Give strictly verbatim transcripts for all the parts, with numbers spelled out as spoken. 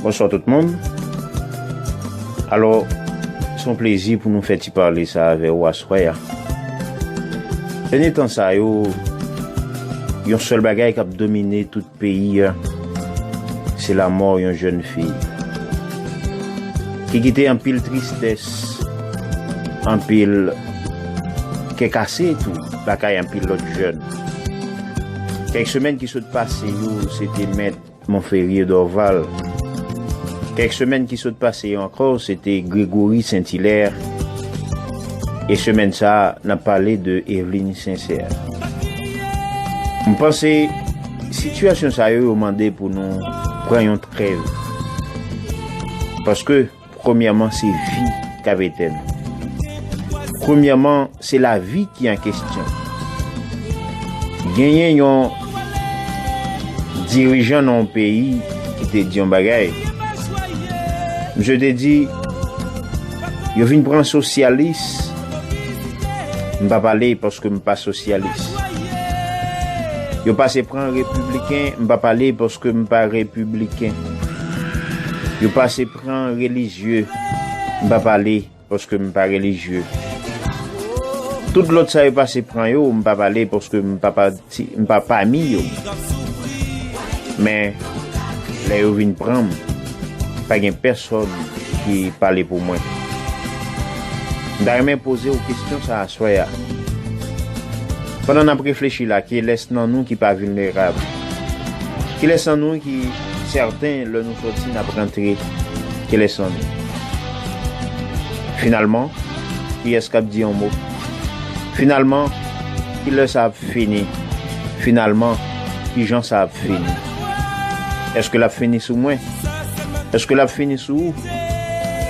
Bonswa tout moun. Alò, se yon plezi pou nou fè ti pale sa avè w aswè a. Dènye tan sa yo, yon sèl bagay k ap domine tout peyi a, se lanmò yon jèn fi ki kite anpil tristès, anpil kè kase tou lakay anpil lòt jèn. Kèk semèn ki sot pase yo, se te mèt Monferrier Dorval. Kèk semèn ki sot pase yo ankò, se te Gregory Saint-Hilaire. E semèn sa a, n ap pale de Eveline Sincère. M panse sitiyasyon sa yo, yo mande pou nou pran yon trèv. Paske, premyèman, se vi k ap etèn. Premyèman, se lavi ki an kesyon. Genyen yon dirijan nan yon peyi ki te di yon bagay. Misye te di, yo vin pran sosyalis, m pa pale paske m pa sosyalis. Yo pase pran repibliken, m pa pale paske m pa repibliken. Yo pase pran relijye, m pa pale paske m pa relijye. Tout lòt sa yo pase pran yo, m pa pale paske m pa pati, m pa pami yo. Men, lè yo vin pran m, pa gen pèsòn ki pale pou mwen. M ta renmen poze w kesyon sa aswè a. Pandan n ap reflechi la, kilès nan nou ki pa vilnerab? Kilès nan nou ki sèten lè nou sòti n ap rantre? Kilès nan nou? Finalman, kiyès k ap di yon mo? Finalman, kilè sa ap fini? Finalman, kijan sa ap fini? Èske l ap fini sou mwen? Èske l ap fini sou ou?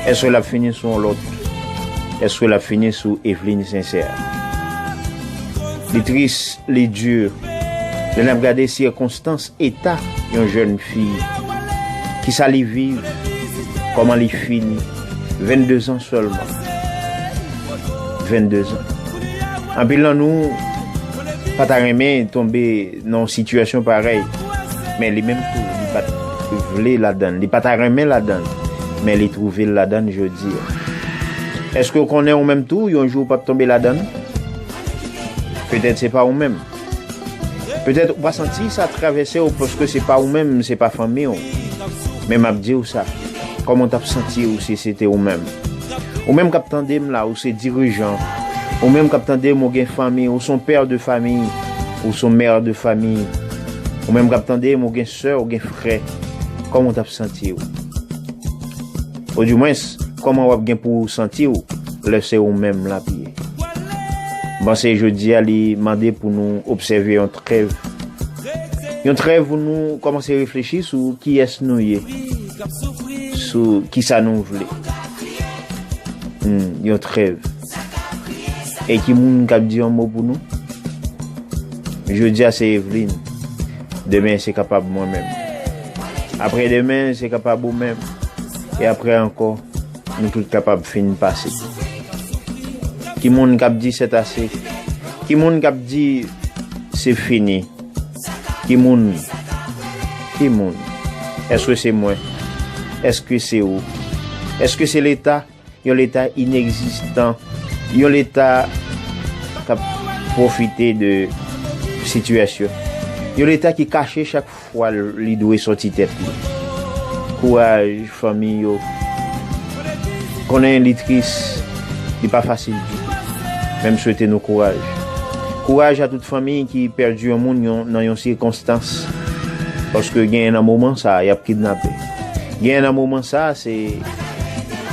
Èske l ap fini sou yon lòt? Èske l ap fini sou Eveline Sincère? Li tris, li di. Lè n ap gade sikonstans, eta yon jèn fi, kisa li viv, kòman li fini, venndezan sèlman. Venndezan. Anpil nan nou pa ta renmen tonbe nan yon sitiyasyon parèy, men li menm tou, li pa t vle ladann, li pa ta renmen ladann, men li twouve l ladann jodi a. Èske w konnen ou menm tou, yon jou w p ap tonbe ladann? Petèt se pa ou menm. Petèt ou pa santi sa travèse w paske se pa ou menm, se pa fanmi w. Men m ap di w sa, kòman w t ap santi w si se te ou menm? Ou menm k ap tande m la, ou se dirijan. Ou menm k ap tande m, ou gen fanmi, ou se yon pè de fanmi, ou se yon mè de fanmi. Ou menm k ap tande m, ou gen sè, ou gen frè. Kòman w t ap santi w? Odimwens, kòman w ap gen pou w santi w lè se ou menm l ap ye? M panse jodi a li mande pou nou obsève yon trèv. Yon trèv pou nou kòmanse reflechi sou kiyès nou ye, sou kisa nou vle. Hmm, yon trèv. E ki moun k ap di yon mo pou nou? Jodi a se Eveline. Demen se kapab mwen menm. Aprè demen se kapab ou menm. E aprè ankò, nou tout kapab fin pase. Ki moun k ap di c'est assez? Ki moun k ap di se fini? Ki moun? Ki moun? Èske se mwen? Èske se ou? Èske se Leta? Yon Leta inegzistan, yon Leta k ap pwofite de sitiyasyon, yon Leta ki kache chak fwa li dwe sòti tèt li. Kouraj, fanmi yo. Konnen li tris, li pa fasil ditou. Men m swete nou kouraj. Kouraj a tout fanmi ki pèdi yon moun yon, nan yon sikonstans. Paske genyen nan moman sa a, y ap kidnape. Genyen nan moman sa a, se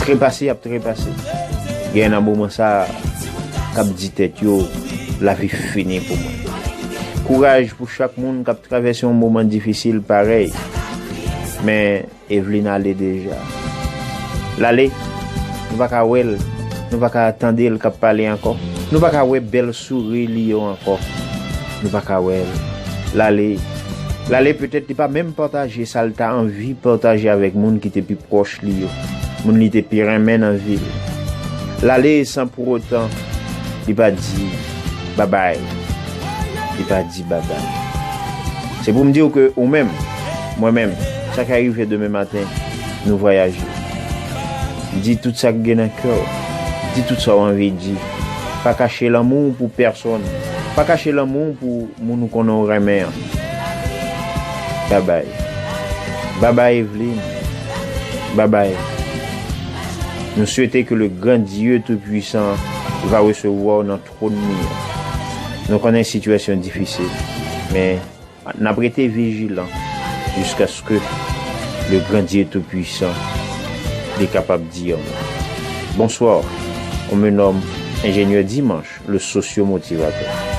trepase y ap trepase. Genyen nan moman sa a, k ap di tèt yo, lavi fini pou mwen. Kouraj pou chak moun k ap travèse yon moman difisil parèy. Men Eveline ale deja. L ale, nou pa ka wè l, nou pa ka tande l k ap pale ankò. Nou pa ka wè bèl souri li yo ankò. Nou pa ka wè l. L ale. L ale, petèt li pa menm pataje sa l ta anvi pataje avèk moun ki te pi pwòch li yo, moun li te pi renmen nan vi l. L ale san pou otan li pa di babay. Li pa di babay. Se pou m di w ke ou menm, mwen menm, sa ka rive demen maten, Nou vwayaje. Di tout sa k gen nan kè w. Di tout sa w anvi di. Pa kache lanmou w pou pèsonn. Pa kache lanmou w pou moun ou konnen w renmen an. Babay. Babay, Eveline. Babay. Nou swete ke le gran Dye Toupwisan va resevwa w nan twòn li an. Nou konnen sitiyasyon difisil, men n ap rete vijilan jiskaske le gran Dye Toupwisan li kapab di yon mo. Bonsoir, on me nomme ingénieur Dimanche, le socio-motivateur.